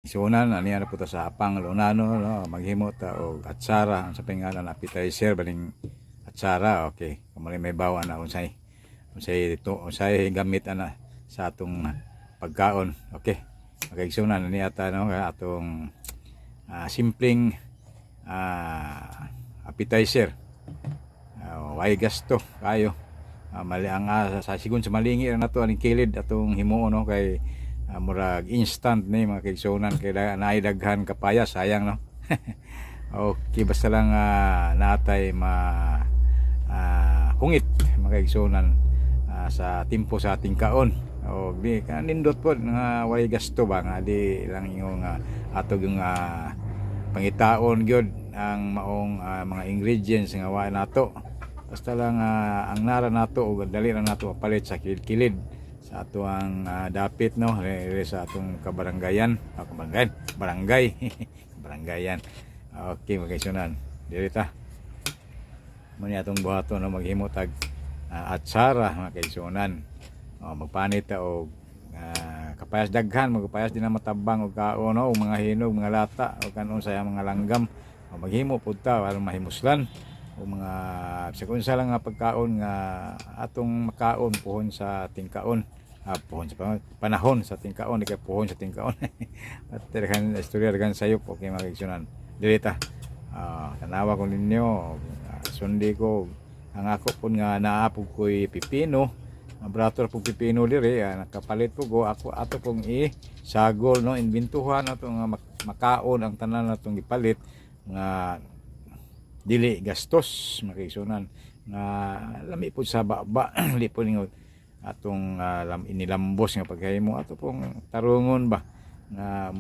Isunan ani ana po ta sa Apang Lunano, no? Maghimo ta og atsara, ang sa pingalan appetizer baning atsara. Okay, kamo may bawa na unsay unsay ito, unsay gamit ana sa atong pagkaon. Okay, mga ani ata, no, atong simpleng appetizer. Way gasto kayo. Mali ang sa sigon sa malingi ra nato aning kilid atong himuon, no, kay murag instant ni, mga kaigsuonan, kay naay daghan kapaya, sayang, no? Okay, basta lang natay ma hungit, mga kaigsuonan, sa timpo sa ating kaon o di ka nindot pod nga walay gasto ba, nga di lang yung ato yung pangitaon gyud ang maong mga ingredients nga wa nato. Basta lang ang nara nato ug dali ra nato mapalit sa kilid-kilid sa ato ang dapit, no, re sa atong kabaranggayan, kabaranggayan, barangay, kabaranggayan. Okay, mga kaigsuonan, diri ta mo ni atong buhaton, no? Maghimo tag atsara, mga kaigsuonan. Oh, magpanit ta og kapayas, daghan magpayas di na matabang og kaon, no, og mga hinog, mga lata o kanon sa mga langgam. O, maghimo pud ta aron mahimuslan o mga bisag unsa lang nga pagkaon nga atong makaon puhon sa tingkaon, puhon sa panahon sa tingkaon, di kay puhon sa tingkaon at daghan istorya, daghan sayop. Okay, mga kaigsuonan, diri ta. Tanawa ko ninyo, sundi ko ang ako pud nga naa pud ko'y pipino. Ang brato ra pug pipino diri, nakapalit po ko ako ato pong i sagol, no, inbintuhan ato nga makaon ang tanan natong gipalit nga dili gastos, mga kaigsuonan, nga lami pud sa baba, dili po ninyo atong inilambos nga pagkahimo, ato pong tarungon ba nga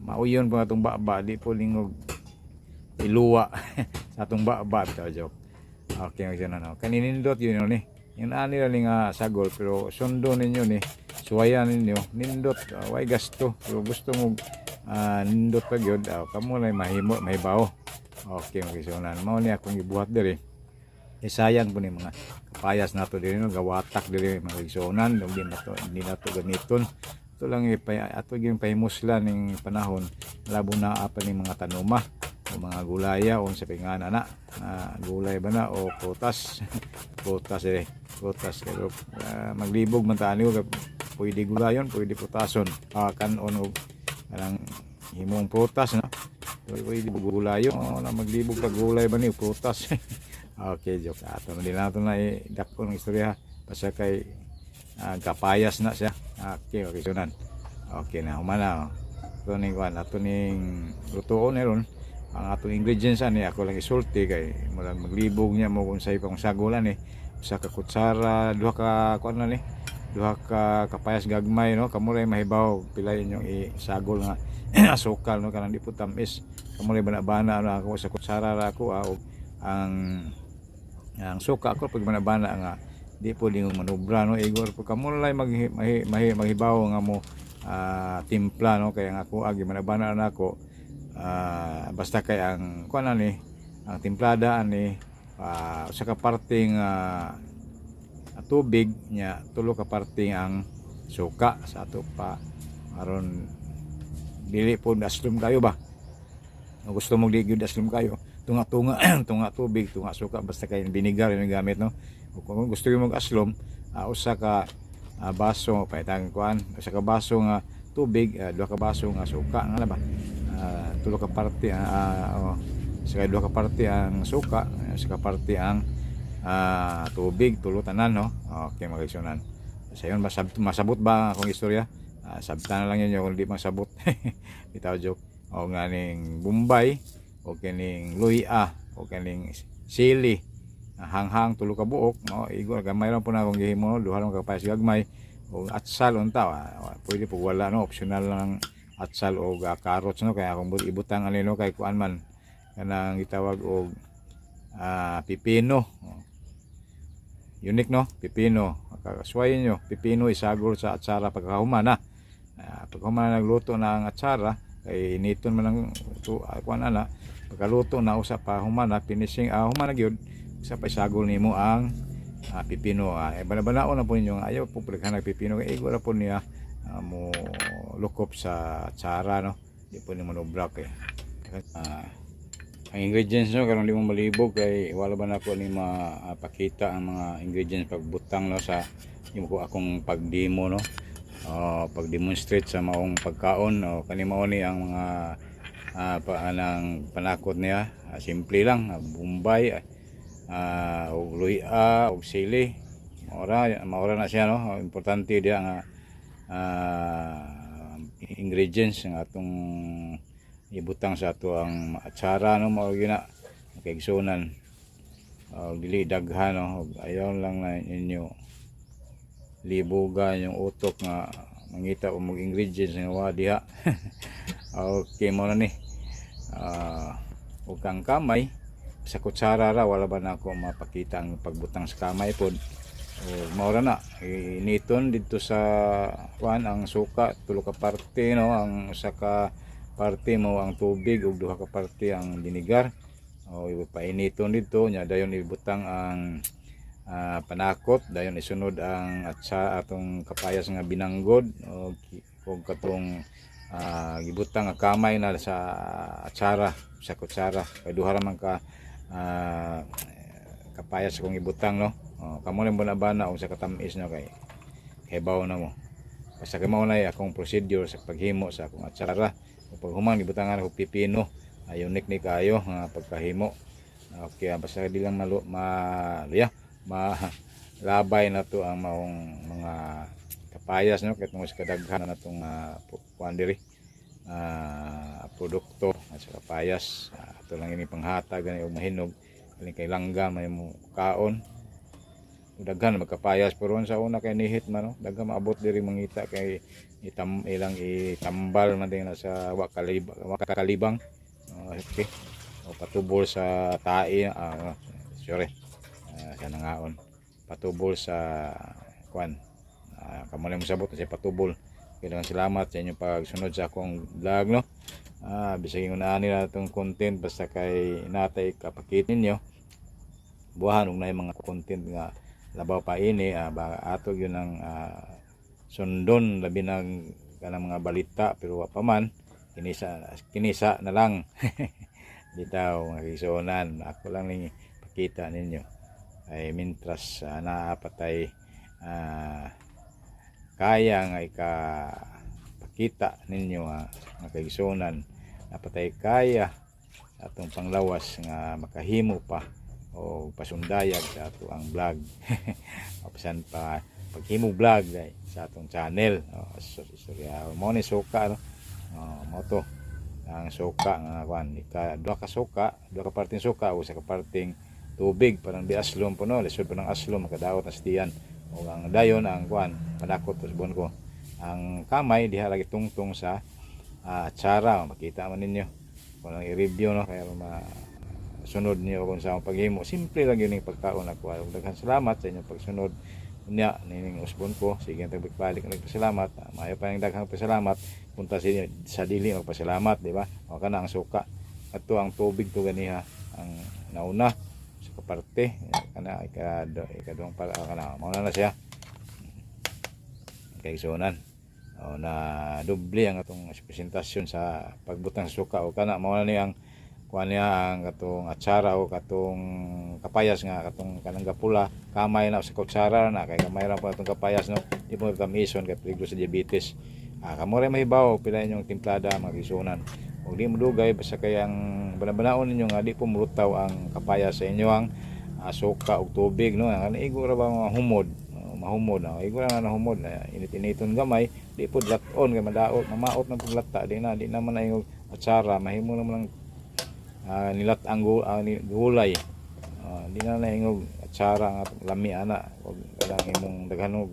mauyon po atong baba, di po lingog iluwa sa atong baba bitaw, joke. Okay, mga kaigsuonan, no? Kaninindot yun ni yung ani ra ni nga sagol, pero sundo ninyo ni, suwayan ninyo, nindot, way gasto. Pero gusto mo nindot pa gyud, kamo na mahimo mahibaw. Okay, mga kaigsuonan, mao ni akong gibuhat diri. Eh, sayang po ni mga kapayas nato diri, no, gawatak diri, mga kaigsuonan, ug di nato gamiton. Ito lang ato gyud pahimuslan ning panahon labo na apa ning mga tanuma o mga gulaya o sa pingan ana, gulay ba na o prutas, prutas eh, prutas. Pero maglibog man ta ani, pwede gulayon, pwede prutason, kanon og kanang himong prutas, no, pwede gulayon o na maglibog pag gulay ba ni prutas. Okay, joke. Ato na din nato na idako ng istorya basta kay kapayas na siya. Okay, okay sunan. Okay na, humana, oh. Ato ning kuan, ato ning lutuon ni ron. Ang atong ingredients ani ako lang isulti kay murag maglibog niya mo kung say pang sagulan ni. Usa ka kutsara, duha ka kuan na ni. Duha ka kapayas gagmay, no. Kamo ray mahibaw pila inyong isagol nga asukal, no, kanang di po tamis. Kamo ray bana-bana na ako sa kutsara ra ako, og ang suka ako pag bana-bana nga di po dingog manubra, no, igor po. Kamo lay maghibaw nga mo timpla, no, kaya nga ako agi manabana na ako, basta kay ang kuan ani ang timplada ani, usa ka parteng tubig nya tulo ka parte ang suka sa ato pa aron dili po aslom kayo ba. Kung gusto mo di gyud aslom kayo, tunga-tunga, tunga tubig, tunga suka, basta kay vinegar yung gamit, no. Kung gusto mo mag-aslom, usa ka baso pahitang kuan, usa ka baso nga tubig, duha ka baso nga suka nga na ba, tulo ka parte, oh, usa ka duha ka parte ang suka, usa ka parte ang tubig, tulo tanan, no. Okay, mga kaigsuonan, sa yun masabot ba akong istorya? Sabta na lang yun kung di masabot. Bitaw, joke. O nga ning Bombay o kining luya o kining sili hanghang tulo ka buok, no, igor gamay lang po na akong gihimo, duha lang ka kapayas gagmay o atsal unta, pwede po wala, no, optional lang atsal o carrots, no, kaya akong ibutang ani, no, kay kuan man kanang gitawag og pipino. Oh. Unique, no, pipino. Makakaswayin nyo pipino isagol sa atsara pagkahuman na, pagkahuman na nagluto na ang atsara, kay initon man ang kuan ana, pagkaluto na usa pa human na finishing, human na gyud, usa pa isagol nimo ang pipino. Eh, bana-banaon na po ninyo nga ayaw po paghan pipino kay igor po niya mo lukop sa atsara, no. Di po ni manobra kay ang ingredients, no, karon di mo malibog kay wala ba nako ni mapakita ang mga ingredients pagbutang, no, sa imo ko akong pagdemo, no, pag-demonstrate sa maong pagkaon. O kani mao ni ang mga pa, anang panakot niya. Simple lang, bombay og luya og sili, maora na siya, no. Importante diya nga ingredients nga atong ibutang sa ato ang atsara, no, mao gyud na, kaigsunan. Og dili daghan, no. Og ayaw lang na ninyo libugan yung utok nga mangita og mga ingredients nga wa diha. Okay, mo na ni. Ug kang kamay sa kutsara ra, wala ba na ako mapakita ang pagbutang sa kamay pod. O mao ra na, initon didto sa kuan ang suka, tulo ka parte, no. Ang usa ka parte mo ang tubig ug duha ka parte ang vinegar. O ipainiton didto nya, dayon ibutang ang panakot, dayon isunod ang atsa atong kapayas nga binanggod o katong gibutang nga kamay na sa atsara sa kutsara kay duha ra man ka kapayas akong ibutang, no. O, kamo lang bana og sa katamis, no, kay hibaw na mo. Basta kay mao na akong procedure sa paghimo sa akong atsara. O pag human, gibutangan ako pipino. Ay unique ni kaayo nga pagkahimo. Okay, basta di lang malu ma ya, malabay na to ang maong mga kapayas, no, kay tungod sa kadaghan na tong kuan diri produkto at sa kapayas. Ato lang ini panghatag gani og mahinog alin kay langga may mo kaon. Daghan magkapayas pero sa una kay nihit man, no, daghan maabot diri mangita kay itam ilang itambal man din na sa wa kalibang. Okay, o patubol sa tae, sorry, sa nangaon patubol sa kwan. Kamo na mo sabot sa patubol. Kailangan salamat sa inyong pagsunod sa akong vlog, no. Bisag ingon ani na itong content, basta kay natay kapakit ninyo buhahan og naay mga content nga labaw pa ini, ba, ato yun ang sundon, labi nang kanang mga balita, pero wa pa man kinisa, kinisa na lang. Bitaw, mga kaigsuonan, ako lang ning pakita ninyo ay mintras naa patay kaya nga ikapakita ninyo, mga kaigsuonan, napatay kaya atong panglawas nga makahimo pa o pasundayag sa ato ang vlog o pasan pa paghimo vlog ay, sa atong channel. O, sorry, sorry, mo ni suka, no. O, mo to ang suka nga kuan, ika duha ka suka, duha ka parteng suka o sa ka parteng tubig, parang di aslom po, no, lisod pa ng aslom, makadaot na sa tiyan. O ang dayon ang kuan, panakot usbon ko ang kamay diha lagi tungtong sa atsara. Makita man ninyo kung lang i-review, no, kaya ma sunod niyo kung sa akong paghimo. Simple lang yun yung pagkaon ako. Daghan salamat sa inyong pagsunod niya nining usbon ko. Sige, tagbalik nagpasalamat. Maayo pa yung daghang pasalamat punta sa sa dili magpasalamat, di ba? O kana ang suka, ato ang tubig to ganiha ang nauna sa kaparte kana ika ikaduhang para kana mao na siya kay sunan o na doble ang atong presentasyon sa pagbutang sa suka. O kana mao na ni ang kuan niya, ang katong atsara o katong kapayas nga katong kanang gapula, kamay na sa kutsara na kay kamay ra po atong kapayas, no. Di mo tamison kay peligro sa diabetes. Kamo rin mahibaw pila inyong timplada, mga kaigsuonan, ug di mo dugay, basta kay ang banabanaon ninyo nga di po mulutaw ang kapayas sa inyo ang suka ug tubig, no. Ang igo ra ba mga humod. Oh, mahumod na igo ra na humod na init-initon gamay, di po laton kay madaot, mamaot na pug lata. Di na man ay atsara, mahimo naman ang nilat ang gulay. Di na naingog atsara nga lami ana og kanang imong daghanog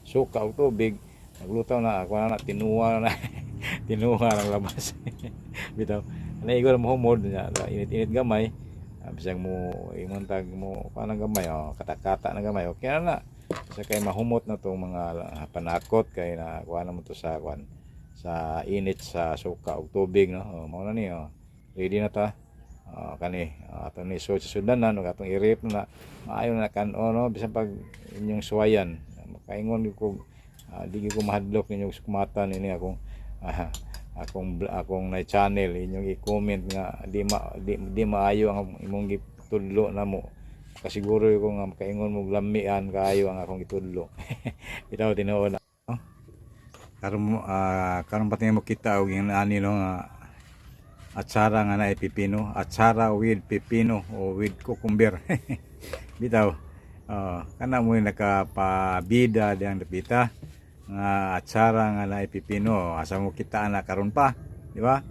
suka ug tubig, naglutaw na ako na tinuwa na tinuwa ng labas. Bitaw naigo na mohumod nya, init-init gamay. Bisag mo imong tag mo kanang gamay, oh, katakata na gamay, okay na na sa kay mahumot na tong mga panakot kay na kuha na mo to sa kuan, sa init sa suka ug tubig, no. Oh, mao na ni, oh. Ready na ta. Oh, kani ato ni so sa sudanan ug atong i-rip na maayo na kan-on, no, bisan pag inyong suwayan makaingon ko, di gyud ko mahadlok ninyong sukmatan ini akong Akong na channel, inyong i-comment nga di maayo ang imong gitudlo namo. Kasiguro ko nga makaingon mo lamian kaayo ang akong gitudlo. Bitaw, tinuod na, no? Karon pati mo kita og yung ani, no, nga atsara nga naay pipino, atsara with pipino o with cucumber. Bitaw, kana mo yung nakapabida diyang dapita nga atsara nga naay pipino. Asa mo kita ana karon pa, di ba?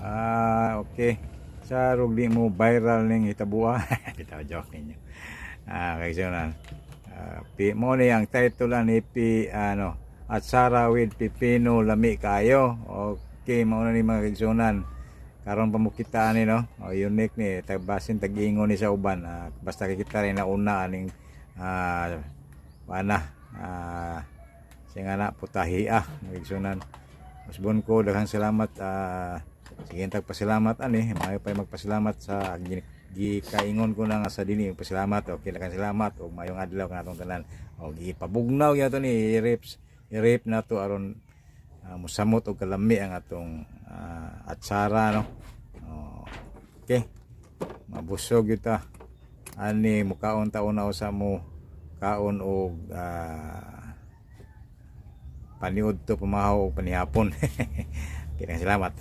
Ah, okay, sa rug di mo viral ning hitabua. Bitaw, joke ninyo. Kay na pi mo ni ang title ni pi ano, atsara with pipino, lami kayo. Okay, mao na ni, mga kaigsunan, karon pa mo kita ani, no? O, unique ni, tagbasin tag-ingon ni sa uban. Basta kay kita rin na una aning ana siya nga na putahi, mga kaigsunan. Usbon ko, daghang salamat. Sige, tagpasalamat ani, maayo pa magpasalamat sa gikaingon ko na nga sa dini pasalamat. Okay, daghang salamat ug maayong adlaw kanatong tanan. Og ipabugnaw gyud ni, i-rips i-rip na to aron musamot og kalami ang atong atsara, no? Oh, okay, mabusog gyud ta ani, mukaon ta una usa mo kaon og paniudto, pamahaw og panihapon. Okay, salamat.